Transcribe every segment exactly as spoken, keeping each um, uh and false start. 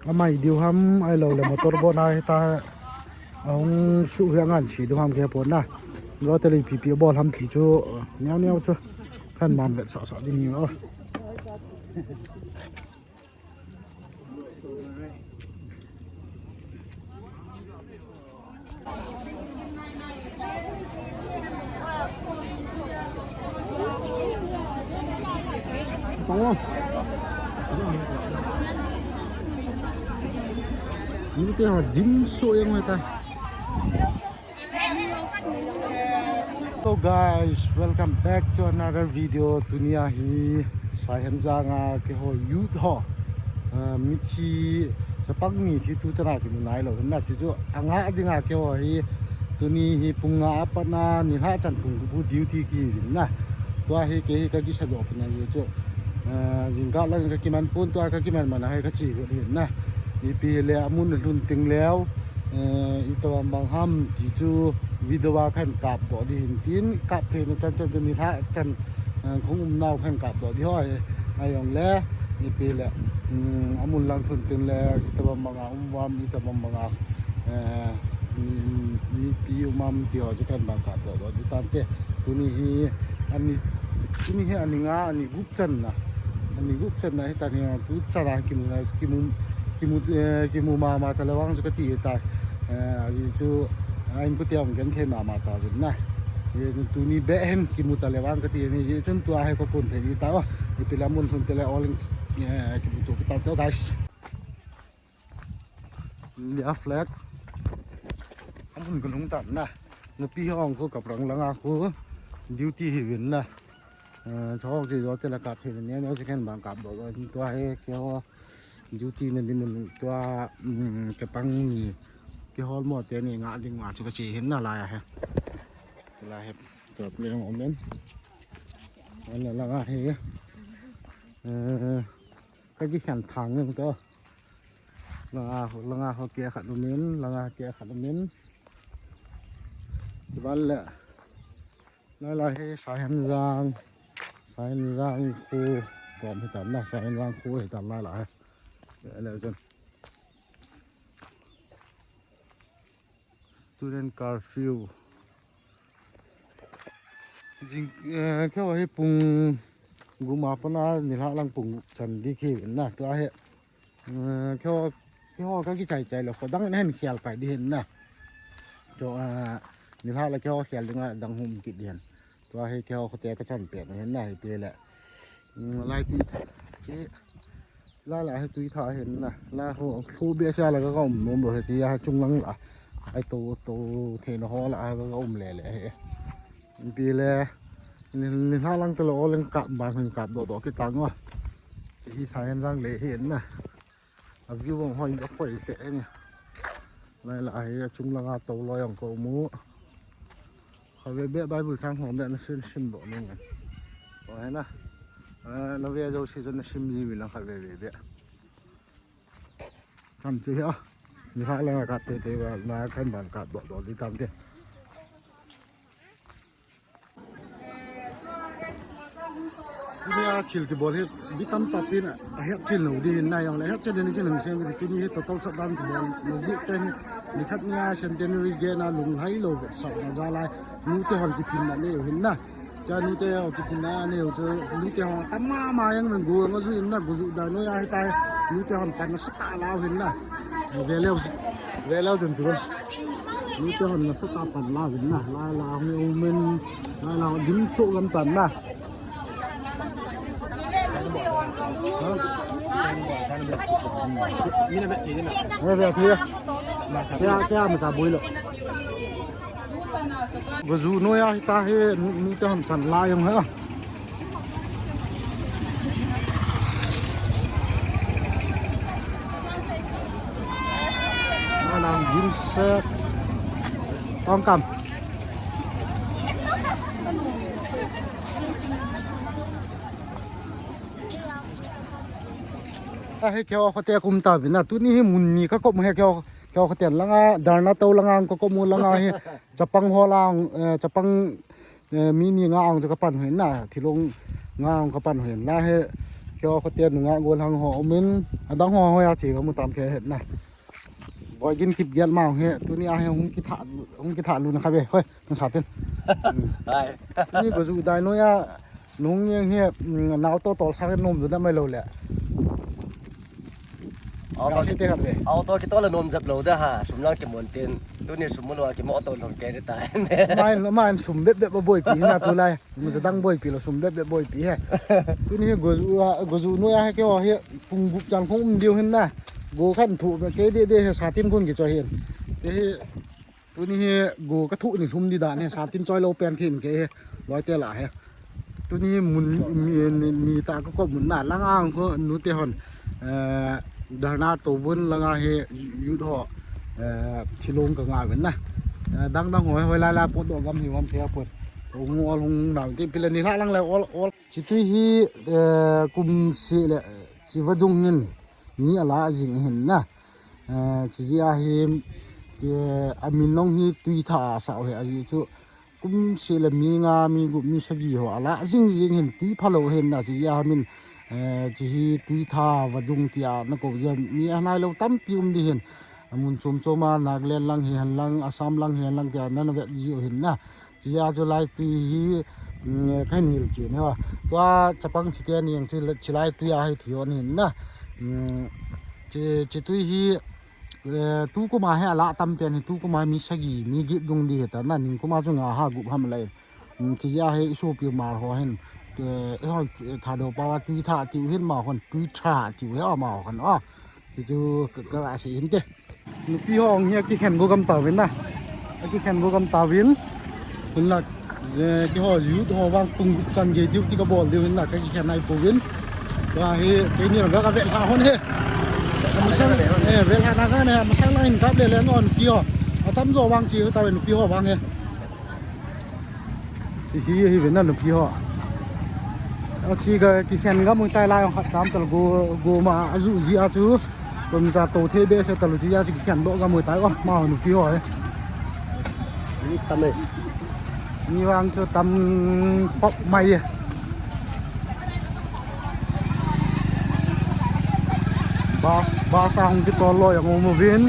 Amai diu ham, ahilou le motor boat na hita. Ahung suh hi angan si diu ham kei pon na. Lo te le ipi ipi bol ham ti chu, neo neo chu. Kahin man vet soh soh ding hi o. Mite ho dim soh jeng u hita. Hello guys, welcome back to another video. Tunia hi Saihenjang a keiho youth ho, ah, mithi chapang ni thi tu chana kimu nailou hin na, ti chu anga dinga keiho hi tuni hi pung nga a pat na nilhah chan pung gup duty kihi hin na. Tua hi kei hi kakisa doh pon ahi chu, ah, jingkah lang kakiman pon, tua kakiman man a hi kache got hin na. Ipi le amun alhun teng leu, eh, itobang bang ham ti chu video a kahin kap doh ding hin tin, kap theina chan chan chu nilhah chan, eh, kahung um nau kahin kap doh ding ho, eh, ahijongle, ipi le, um, amun lang lhun teng le, itobang bang a um uvam, itobang bang a, eh, mi, mi, mipi um am ti ho chu kahin bang kap doh doh ding tante. Tuni hi ani, tuni hi ani nga, ani gup channa. Ani gup channa hita ni, tu chana kimu, kimu, kimu, eh, kimu mama ta le vang chu kati ta. Eh, ahi chu, a inkote hung genthei mama tauvin na. Ye tuni beh hin kimu ta le vang kati ni, ye chun tua hi kakon thei ding ta o. Ipi le amun lhun teng le all in, eh, kimu to kita to, guys. India flag. Amun kalhung tan na. Nupi ho khu kaprang langa khu duty hi uvin na. Eh, chok ji jo te la kap thei ne ne, second bang kap doh doh tua hi keiho duty na ding mun tua, um, kei pang ni. Keiho mo te ni nga ding ma chu kache hin na lai a hi. Lai hi. Tua le jong um in. An la langa hi. Eh, kakikhen thang jong to. Langa ho, langa ho kei khat um in, langa kei khat um in. Chuban le, lai lai hi Saihenjang, Saihenjang khu, kom hitan na, Saihenjang khu hitan lai lai. Le, le chun. Student curfew. Jing, eh, keiho hi pung gup a pat na nilhah lang pung gup chan ding kihi na, tua hi. Eh, keiho, keiho kakichai chai le kho dang in ahin khel pai ding hin na. Keiho, eh, nilhah le keiho khel ding a dang hung um kit ding hin. Tua hi keiho khote kachan pet u hin na, ipi le. Mm, lai tui, ki, lai lai hi tui tha hin na. Lai ho, khu be sa la ka um nom lo hi ti a chung lang la. Ai to, to, thei na ho la, ai ka um le le hi. Ipi le, ni, nilhah lang te le all in kap ban hin kap doh doh kit tang o. Hi Saihenjang le hin na. A view ang hoi, a hoi te ni. Lai lai hi achung langa to loi ang ka um u. Kha ve be Bible chang hong be na sim sim doh nung. Oi na. Ah, na ve jo si jo na sim ji mi lang kha ve ve be. Cham chu hi a. Nilhah langa kap te te ba na kahin ban kap doh doh ding tam te. Tunia thil kibol hi mi tamtah pin ahet chil lou ding hin na, ahijongle ahet chil ding in kinung sem ding, tuni hi total shutdown kibol na jeh pen hi, nikhat nia centenary gate na lunglhai lou vetsahna jal a nute hon kiphinna nei u hin na. Cha nute hon kiphinna nei u chu nute hon tam mama jeng uvin, go jong aju in na, go ju da noi a hitia nute hon pan nasatah a la u hin na. Ve leu, ve leu ding chu. Nute hon nasatah a pan la u hin na. Lai la hung um in, lai la dim soh gam tan na. Mina bet thei na. Ve ve thei. Kya, kya mata boi lo. Go ju noi a hitia hi nu, nute hon pan la jong hi. Malang gimset. Tongkam. A hi keiho khote ka um tauvin na. Tuni hi mun ni ka kop u hi keiho, keiho khote langa, dharna to langa, ka kop u langa hi. Chapang ho lang, eh, chapang, eh, mi ni nga ang chu ka pan u hin na, thilong nga ang ka pan u hin na hi, Keo khote nunga gol hang ho umin, adang ho ho ya chi ga mu tam khe het na. Boy gin kip gel ma he, tuni a he hung kitha, hung kitha lu na kha be. Hoi, na sa tin. Hai. Ni go ju dai no ya, nung yeng he, mm, nau to tol sa ke nom ju da mai lo le. Auto Ga si te kha be. Auto kitol le nom jep lo da ha, sum lang kimun tin. Tuni sum lo a kimo to nom ke ta. Mai, mai sum bep bep boipi na tu lai. Mu ja dang boipi lo, sum bep bep boipi he. Tuni hi go ju a, go ju noi a he keo hi pung gup chan khong um diu hin na. Go khan thu ke de de he sa tin khun ki cho hin. Te hi tuni hi go ka thu ni thum di dan he sa tin choi lo pen khin ke he. Loi te la he. Tuni mun mi, mi, mi ta ko ko mun na lang ang ko nu te hon. Eh, dharna to bun langa hi youth ho, eh, thilong ka nga ven na. Eh, dang dang hoi hoi lai lai pot do gam hi vam thia pot. Hung ol hung nau ti pila ni hla lang lai ol ol. Chi tui hi, eh, kum si le, chi vadung hin ni ala jing hin na. Eh, chi ji a hi, eh, amin nong hi tui tha sa he a ji chu. Kum si le mi nga, mi gup, mi sagi ho ala jing jing hin tui pha lo hin na chi ji a min, eh, chi hi tui tha vadung ti a na ko ji a mi a nai lo tampi um di hin. Amun chom chom a Nagaland lang hi han lang, Assam lang hi han lang ti a na na vet ji u hin na. Chi a chu lai tui hi, mm, ka hin hil chi ne wa. Tua chapang chi te ni ang chi la, chi lai tui a hi thi on hin na. Mm, chi, chi tui hi, eh, tu kuma he ala tam pen hi tu kuma mi sagi, mi git dung di he ta na ning kuma chu nga ha gup ham lai. Mm, chi a he isu pi ma ho hin. Eh, e hon, eh, tha do pa wa tui tha ti u hin ma hon tui tha ti u he ma hon a. Chi chu ka, ka la si hin te. Nupi ho ang hi a kikhen go gam ta vin na. A kikhen go gam ta vin. Hin la, je, ki ho youth ho vang pung chan ge diu ti ka bol diu hin la, ka kikhen ai pu vin. Tua hi, ke ni ga ka vel ha hon he. Masang, eh, vel ha na ga ne, masang la hin kap le le ngon pi ho. Atam jo vang chi ta vin nupi ho vang he. Si si hi vin na nupi ho. A si ka kikhen ga mu tai lai ong khat sam tal go, go ma a ju ji a chu. Kon ja to the be se tal ji a chu kikhen do ga mu tai o ma nupi ho e. Ni tam e. Ni vang chu tam khop mai e. Bus, bus a hung kitol loi ang um uvin.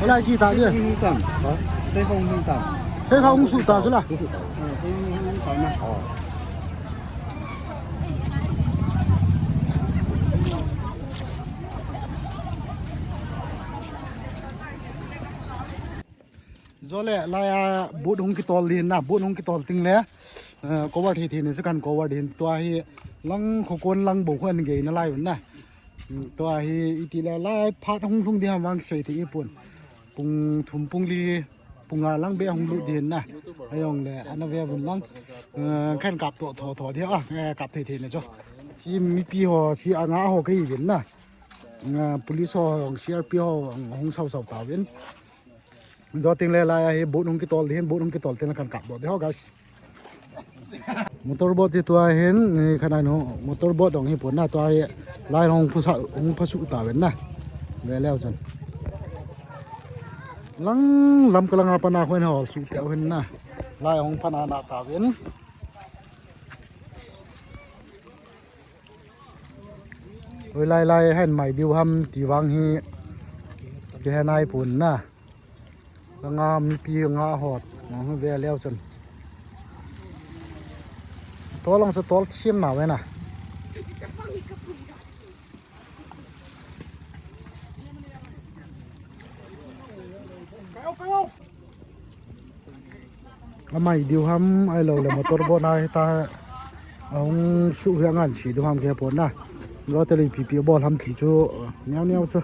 Hola chi ta dia. Hung tam. Ha? Te hung hung tam. Te hung su ta chu la. Hung su ta. Ha, te hung hung tam na. Oh. Jole, lai a boat hung kitol din na, boat hung kitol ting le, eh, cover thi thi ni se kan cover din tua hi lang kho kon lang bo kho an gei na lai un na. Mm, tua hi iti le lai phat hung lhung di ham vang sei thi i pun. Pung thum pung li, pung nga lang be hung lut din na. Ayong le, ana ve vun lang, eh, khen kap to tho tho di a, eh, kap thi thi ni jo. Si mipi ho, si anga ho kei vin na. Nga police ho, C R P ho, hung sau sau ta vin. Joting le lai a hi boat hung kitol din, boat hung kitol tin kan kap do de ho, guys. Motor boat ti tua hin, ni khanai no, motor boat dong hi pon na tua hi lai hung phusa, hung phasu ta ven na. Ve leo chan. Lang lam ka lang a pana khoi na hol su te hin na. Lai hung pana na ta ven. Oi lai lai hen mai diu ham ti vang hi. Ki hen ai pon na. Langa mipi nga hot, nga hu ve leo chun. Tol ang chu tol thiam na ve na. Amai diu ham, ai lo le motor boat na hi ta, ahung su hi angan si diu ham ke pon na. Lo te le pipi bol ham ti chu, niau niau chu.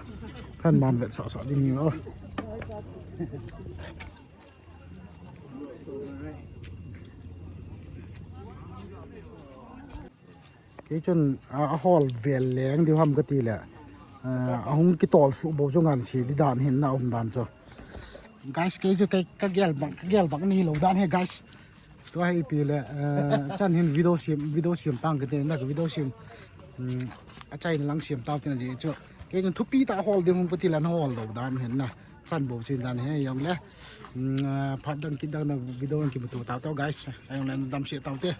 Kan man vet sa sa ding ni o. Kei chun, a, a hol vel leng diu ham ka ti le, a, a hung kitol su bo chu ngan si di dan hin na um dan chu. Guys, kei chu kei ka gel bang, ka gel bang ni lo dan he, guys. Tua hi pi le, eh, chan hin video siam, video siam tang ka te na ka video siam. Hmm, a chai na lang siam tau te na ji chu. Kei chun thupi ta hol ding hung ka ti le na hol lo dan hin na. Chan bo chin dan he yong le. Phat dang kit dang na video kimuto tau te guys. Ajongle nadamsel tau te.